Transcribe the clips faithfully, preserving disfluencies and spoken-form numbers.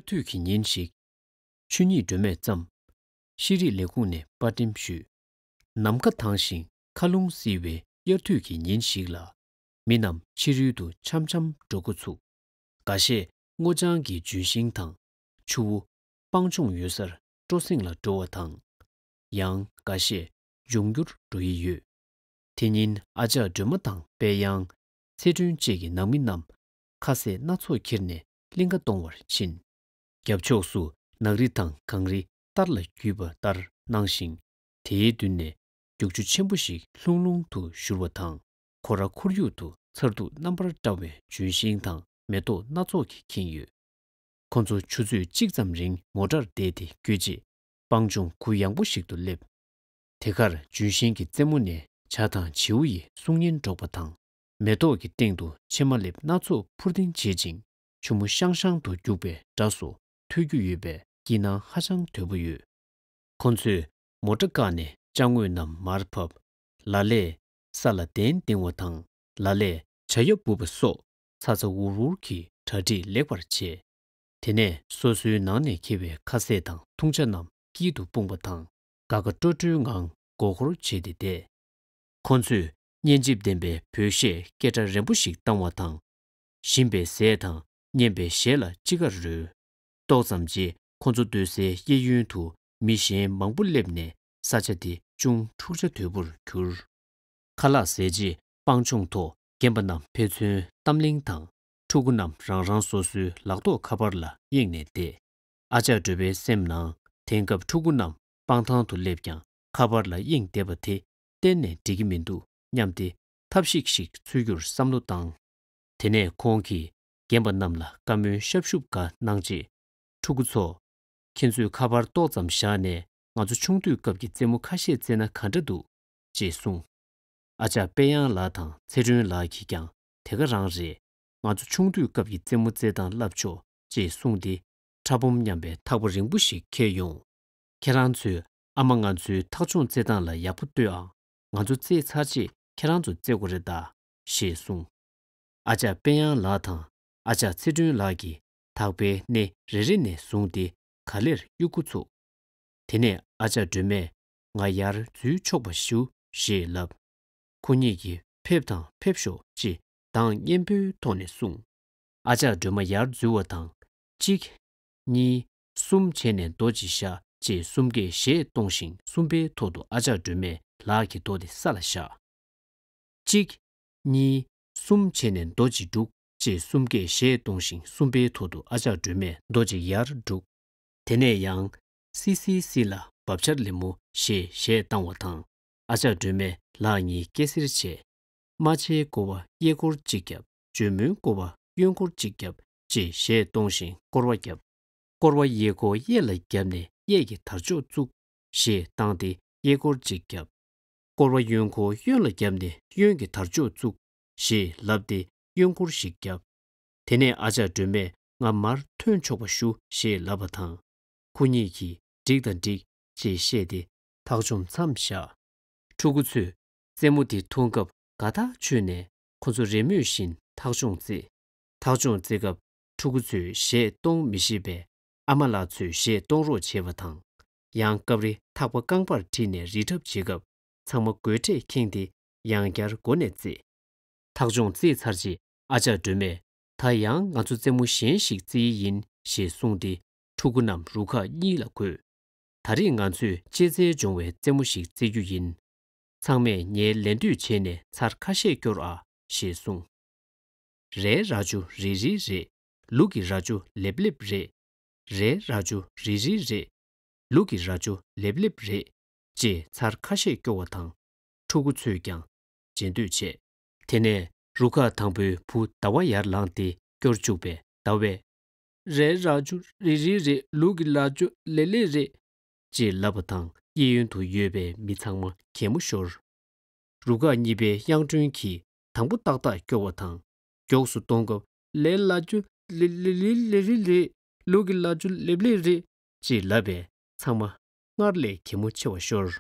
དུས་ཀྱི་ཉིན་ཞིག་ཆོས་ཉིད་སྒྲོན་མས་བརྩམས། ཤེས་རིག་ལས་ཁུངས་ནས་པར་འགྲེམས་ཞུས། ནམ་མཁའ་དྭངས་ཤིང་མཁའ་རླུང་བསིལ་བའི་དབྱར་དུས་ཀྱི་ཉིན་ཞིག་ལ། མི་རྣམས་ཕྱི་རོལ་དུ་འཆམ་འཆམ་འགྲོ་འགོ་ཚུགས། འགའ་ཤས་སྔོ་ལྗང་གི་ལྗོན་ཤིང་དང་ཆུ་བོ། སྤང་ལྗོངས་ཡོད་སར་སྤྲོ་གསེང་ལ་འགྲོ་བ་དང་། ཡང་འགའ་ཤས་འབྱུང་འགྱུར་འགྲོ་ཡི་ཡོད། དེ་ཉིན་ཨ་ཅག་སྒྲོལ་མ་དང་དཔལ་དབྱངས། ཚེ་སྒྲོན་བཅས་ཀྱི་ནང་མི་རྣམས་ཁ་ཟས་སྣ་ཚོགས་ཁྱེར་ནས་གླིང་ཁ་གཏོང་བར་ཕྱིན། རྒྱབ་ཕྱོགས་སུ་ནགས་རི་དང་གངས་རི་སྟར་ལ་བརྒྱུས་པ་ལྟར་སྣང་ཞིང་། དེའི་མདུན་ནས་རྒྱུག་ཆུ་ཆེན་པོ་ཞིག་ལྷུང་ལྷུང་དུ་བཞུར་བ་དང་། ཁོ་ར་ཁོར་ཡུག་ཏུ་མཚར་སྡུག་རྣམ་པར་བཀྲ་བའི་ལྗོན་ཤིང་དང་མེ་ཏོག་སྣ་ཚོགས་ཀྱིས་ཁེངས་ཡོད། ཁོ་ཚོ་ཆུ་ཚོད་གཅིག་ཙམ་རིང་མོ་ཊར་བསྡད་དེ་བསྐྱོད་རྗེས། སྤང་ལྗོངས་གུ་ཡངས་པོ་ཞིག་ཏུ་སླེབས། དེ་ཁར་ལྗོན་ཤིང་གི་རྩེ་མོ་ནས་བྱ་དང་བྱིའུ་ཡི་གསུང་སྙན་སྒྲོག་པ་དང་། མེ་ཏོག་གི་སྟེང་དུ་ཕྱེ་མ་ལེབ་སྣ་ཚོགས་འཕུར་ལྡིང་བྱེད་ཅིང་། ཆུ་མོ་ཤང་ཤང་དུ་རྒྱུག་པའི་སྒྲ་སོགས་ཐོས་རྒྱུ་ཡོད་པས་སྐྱིད་སྣང་ཧ་ཅང་དོད་པོ་ཡོད། ཁོ་ཚོས་མོ་ཊ་བཀག་ནས་ཅ་དངོས་རྣམས་མར་ཕབ། ལ་ལས་ས་ལ་གདན་བཏིང་བ་དང་། ལ་ལས་བྱ་ཡབ་འབུབ་པ་སོགས་ཚ་ཚ་འུར་འུར་གྱིས་གྲ་སྒྲིག་ལེགས་པར་བྱས། དེ་ནས་སོ་སོའི་ནང་ནས་འཁྱེར་བའི་ཁ་ཟས་དང་འཐུང་ཆ་རྣམས་དཀྱིལ་དུ་སྤུངས་པ་དང་། དགའ་དགའ་སྤྲོ་སྤྲོའི་ངང་མགོ་སྐོར་བྱས་ཏེ་བསྡད། ཁོ་ཚོས་སྙན་འཇེབས་ལྡན་པའི་བོད་གཞས་སྐད་སྒྲ་རན་པོ་ཞིག་བཏང་བ་དང་། ཞིམ་པའི་ཟས་དང་སྙན་པའི་གཞས་ལ་ཅི་དགར་རོལ། ཏོག་ཙམ་རྗེས་ཁོ་ཚོ་སྡོད་སའི་གཡས་གཡོན་དུ་མི་གཞན་མང་པོ་སླེབས་ནས་ས་ཆ་དེ་ཅུང་འཁྲུག་ཆ་དོད་པོར་གྱུར། ཁ་ལག་ཟས་རྗེས་སྤང་ལྗོངས་ཐོག་རྒན་པ་རྣམས་ཕན་ཚུན་གཏམ་གླེང་དང་། ཕྲུ་གུ་རྣམས་རང་རང་སོ་སོའི་ལག་ཐོགས་ཁ་པར་ལ་གཡེང་ནས་བསྡད། ཨ་ཅག་སྒྲོལ་མའི་སེམས་ནང་དེང་སྐབས་ཕྲུ་གུ་རྣམས་སྤང་ཐང་དུ་སླེབས་ཀྱང་ཁ་པར་ལ་གཡེང་བསྡད་པ་དེ་གཏན་ནས་འགྲིག་གི་མི་འདུག་སྙམ་སྟེ་ཐབས་ཤིག་ཞིག་འཚོལ་རྒྱུར་བསམ་བློ་བཏང་། དེ་ནས་ཁོང་གིས་རྒན་པ་རྣམས་ལ་བཀའ་མོལ་ཤབ་ཤུབ་འགའ་གནང་རྗེས། ཕྲུ་གུ་ཚོ། ཁྱེད་ཚོས་ཁ་པར་ཏོག་ཙམ་བཞག་ནས་ང་ཚོ་ཆུང་དུས་སྐབས་ཀྱི་རྩེད་མོ་ཁ་ཤས་རྩེས་ན་ག་འདྲ་འདུག་ཅེས་གསུངས། ཨ་ཅག་དཔལ་དབྱངས་ལགས་དང་ཚེ་སྒྲོན་ལགས་ཀྱིས་ཀྱང་དེ་ག་རང་རེད། ང་ཚོ་ཆུང་དུས་སྐབས་ཀྱི་རྩེད་མོ་རྩེ་སྟངས་བསླབ་ཆོག་ཅེས་གསུངས་ཏེ། ཕྲ་སྦོམ་མཉམ་པའི་ཐག་པ་རིང་པོ་ཞིག་འཁྱེར་ཡོང་། ཁྱེད་རང་ཚོས་ཨ་མ་ང་ཚོའི་ཐག་མཆོང་རྩེ་སྟངས་ལ་ཡག་པོ་ལྟོས་ཨང་། ང་ཚོ་རྩེས་ཚར་རྗེས་ཁྱེད་རང་ཚོ་རྩེ་དགོས་རེད་ད། ཞེས་གསུངས། ཨ་ཅག་དཔལ་དབྱངས་ལགས་དང་ཨ་ཅག་ཚེ་སྒྲོན་ལགས་ཀྱིས་དག་པའི་སྣེ་རེ་རེ་ནས་བཟུང་སྟེ་ག་ལེར་གཡུག་འགོ་ཚུགས། དེ་ནས་ཨ་ཅག་སྒྲོལ་མས་ང་ཡར་འཛུལ་ཆོག་པ་ཞུ་ཞེས་ལབ། ཁོ་གཉིས་ཀྱིས་ཕེབས་དང་ཕེབས་ཤོག་ཅེས་གདངས་སྙན་པོའི་ཐོག་ནས་གསུངས། ཨ་ཅག་སྒྲོལ་མ་ཡར་འཛུལ་བ་དང་། གཅིག་གཉིས། གསུམ་བྱས་ནས་རྡོ་གཅིག་བཞག་ཅེས་གསུམ་ཀས་གཞས་གཏོང་ཞིང་གསུམ་པའི་ཐོག་ཏུ་ཨ་ཅག་སྒྲོལ་མས་ལག་གི་རྡོ་དེ་ས་ལ་བཞག་གཅིག་གཉིས། གསུམ་བྱས་ནས་རྡོ་གཅིག་སྒྲུག་ཅེས་གསུམ་ཀས་གཞས་གཏོང་ཞིང་གསུམ་པའི་ཐོག་ཏུ་ཨ་ཅག་སྒྲོལ་མས་རྡོ་གཅིག་ཡར་བསྒྲུགས། དེ་ནས་ཡང་། སི་སི་སི་ལ་བབ་ཆགས་ལེབ་མོ་ཞེས་གཞས་བཏང་བ་དང་། ཨ་ཅག་སྒྲོལ་མས་ལག་གཉིས་སྐེ་སེར་བྱས། རྨ་བྱའི་ཀོ་བ་གཡས་སྐོར་གཅིག་བརྒྱབ། བཅོས་མའི་ཀོ་བ་གཡོན་སྐོར་གཅིག་བརྒྱབ་ཅེས་གཞས་གཏོང་ཞིང་སྐོར་བ་བརྒྱབ། སྐོར་བ་གཡས་སྐོར་གཡས་ལ་བརྒྱབ་ནས་གཡས་ཀྱི་དར་ལྕོག་བཙུགས། གཞས་བཏང་སྟེ་གཡས་སྐོར་གཅིག་བརྒྱབ། སྐོར་བ་གཡོན་སྐོར་གཡོན་ལ་བརྒྱབ་ནས་གཡོན་གྱི་དར་ལྕོག་བཙུགས། ཞེས་ལབ་སྟེ་གཡོན་སྐོར་ཞིག་བརྒྱབ། དེ་ནས་ཨ་ཅག་སྒྲོལ་མས་ང་མར་ཐོན་ཆོག་པ་ཞུ་ཞེས་ལབ་པ་དང་། ཁོ་གཉིས་ཀྱིས་འགྲིག་དང་འགྲིག་ཅེས་བཤད་དེ་ཐག་ཆོད་མཚམས་བཞག་ཕྲུ་གུ་ཚོས་རྩེད་མོ་དེ་མཐོང་སྐབས་དགའ་ཐག་ཆོད་ནས་ཁོ་ཚོ་རེས་མོས་བཞིན་ཐག་ཆོད་རྩེས། ཐག་ཆོད་རྩེ་སྐབས་ཕྲུ་གུ་ཚོས་གཞས་གཏོང་མི་ཤེས་པས་ཨ་མ་ལགས་ཚོས་གཞས་གཏོང་རོགས་བྱས་པ་དང་། ཡང་སྐབས་རེ་ཐག་པ་རྐང་པར་དཀྲིས་ནས་རི་འཁྲབ་བྱེད་སྐབས་ཚང་མ་དགོད་སྲེད་ཁེངས་ཏེ་ཡང་བསྐྱར་མགོ་ནས་རྩེས། ཐག་ཆོད་རྩེས་ཚར་རྗེས་ཨ་ཅག་སྒྲོལ་མས་ད་ཡང་ང་ཚོ་རྩེད་མོ་གཞན་ཞིག་རྩེ་ཡི་ཡིན་ཞེས་གསུངས་ཏེ་ཕྲུ་གུ་རྣམས་རུ་ཁག་གཉིས་ལ་བགོས། ད་རེས་ང་ཚོས་གཅེས་འཛིན་སྦྱོང་བའི་རྩེད་མོ་ཞིག་རྩེ་རྒྱུ་ཡིན། ཚང་མས་ངའི་ལད་ཟློས་བྱས་ནས་ཚར་ཁ་ཤས་སྐྱོར་ཨ་ཞེས་གསུངས། རའི་རྭ་ཅོ་རིལ་རིལ་རེད། ལུག་གི་རྭ་ཅོ་ལེབ་ལེབ་རེད། རའི་རྭ་ཅོ་རིལ་རིལ་རེད། ལུག་གི་རྭ་ཅོ་ལེབ་ལེབ་རེད། ཅེས་ཚར་ཁ་ཤས་སྐྱོར་བ་དང་། ཕྲུ་གུ་ཚོས་ཀྱང་རྗེས་ཟློས་བྱས། དེ་ནས་རུ་ཁག་དང་པོའི་བུ་ཟླ་བ་ཡར་ལངས་ཏེ་སྐྱོར་བཅུག་པས་ཟླ་བས། རའི་རྭ་ཅོ་རིལ་རིལ་རེད། ལུག་གི་རྭ་ཅོ་ལེབ་ལེབ་རེད། ཅེས་ལབ་པ་དང་གཡས་གཡོན་དུ་ཡོད་པའི་མི་ཚང་མ་གད་མོ་ཤོར། རུ་ཁག་གཉིས་པའི་དབྱངས་སྒྲོན་གྱིས་དང་པོ་ཏག་ཏག་སྐྱོར་བ་དང་། མགྱོགས་སུ་གཏོང་སྐབས་ལའི་རྭ་ཅོ་ལེ་ལེ་ལེ་ལེ་རེད། ལུག་གི་རྭ་ཅོ་ལེབ་ལེབ་རེད། ཅེས་ལབ་པས་ཚང་མ་སྔར་ལས་གད་མོ་ཆེ་བ་ཤོར།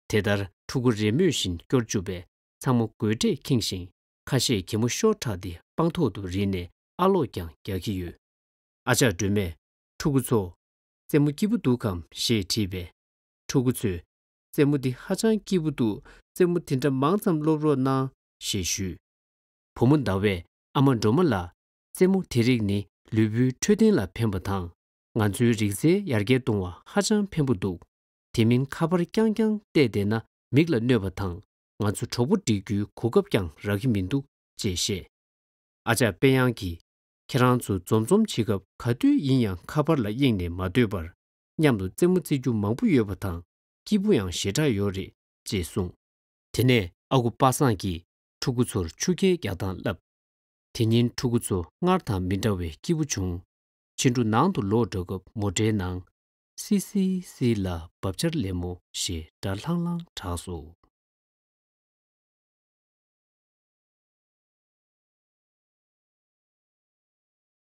དེ་ལྟར་ཕྲུ་གུ་རེས་མོས་བཞིན་སྐྱོར་བཅུག་པས་ཚང་མ་དགོད་སྲེད་ཁེངས་ཤིང་ཁ་ཤས་གད་མོ་ཤོར་དྲགས་ཏེ་སྤང་ཐོག་ཏུ་རིལ་ནས་ཨ་ལོག་ཀྱང་རྒྱག་གི་ཡོད། ཨ་ཅག་སྒྲོལ་མས་ ཕྲུ་གུ་ཚོ། རྩེད་མོ་སྐྱིད་པོ་འདུག་གམ་ཞེས་དྲིས་པས། ཕྲུ་གུ་ཚོས། རྩེད་མོ་འདི་ཧ་ཅང་སྐྱིད་པོ་འདུག་རྩེད་མོ་དེ་འདྲ་མང་ཙམ་སློབ་རོགས་གནང་། ཞེས་ཞུས། བུ་མོ་ཟླ་བས། ཨ་མ་སྒྲོལ་མ་ལགས། རྩེད་མོ་དེ་རིགས་ནི་ལུས་པོའི་འཕྲོད་བསྟེན་ལ་ཕན་པ་དང་། ང་ཚོའི་རིག་རྩལ་ཡར་རྒྱས་གཏོང་བར་ཧ་ཅང་ཕན་པོ་འདུག་དེ་མིན་ཁ་པར་རྐྱང་རྐྱང་བལྟས་བསྡད་ན་མིག་ལ་གནོད་པ་དང་། ང་ཚོ་གྲོགས་པོ་སྒྲིག་རྒྱུའི་གོ་སྐབས་ཀྱང་རག་གི་མི་འདུག་ཅེས་བཤད། ཨ་ཅག་དཔལ་དབྱངས་ཀྱིས། ཁྱེད་རང་ཚོ་འཛོམས་འཛོམས་བྱེད་སྐབས་ག་དུས་ཡིན་ཡང་ཁ་པར་ལ་གཡེང་ནས་མ་སྡོད་པར། མཉམ་དུ་རྩེད་མོ་རྩེ་རྒྱུ་མང་པོ་ཡོད་པ་དང་། སྐྱིད་པོ་ཡང་ཞེ་དྲག་ཡོད་རེད། ཅེས་གསུངས། དེ་ནས་ཨ་ཁུ་པ་སངས་ཀྱིས་ཕྲུ་གུ་ཚོར་ཆུ་རྐྱལ་རྒྱག་སྟངས་བསླབས། དེ་ཉིན་ཕྲུ་གུ་ཚོ་སྔར་དང་མི་འདྲ་བའི་སྐྱིད་པོ་བྱུང་། ཕྱི་དྲོ་ནང་དུ་ལོག་འགྲོ་སྐབས་མོ་ཊའི་ནང་། སི་སི་སི་ལ་བབ་ཆགས་ལེབ་མོ་ཞེས་སྒྲ་ལྷང་ལྷང་གྲགས་སོ།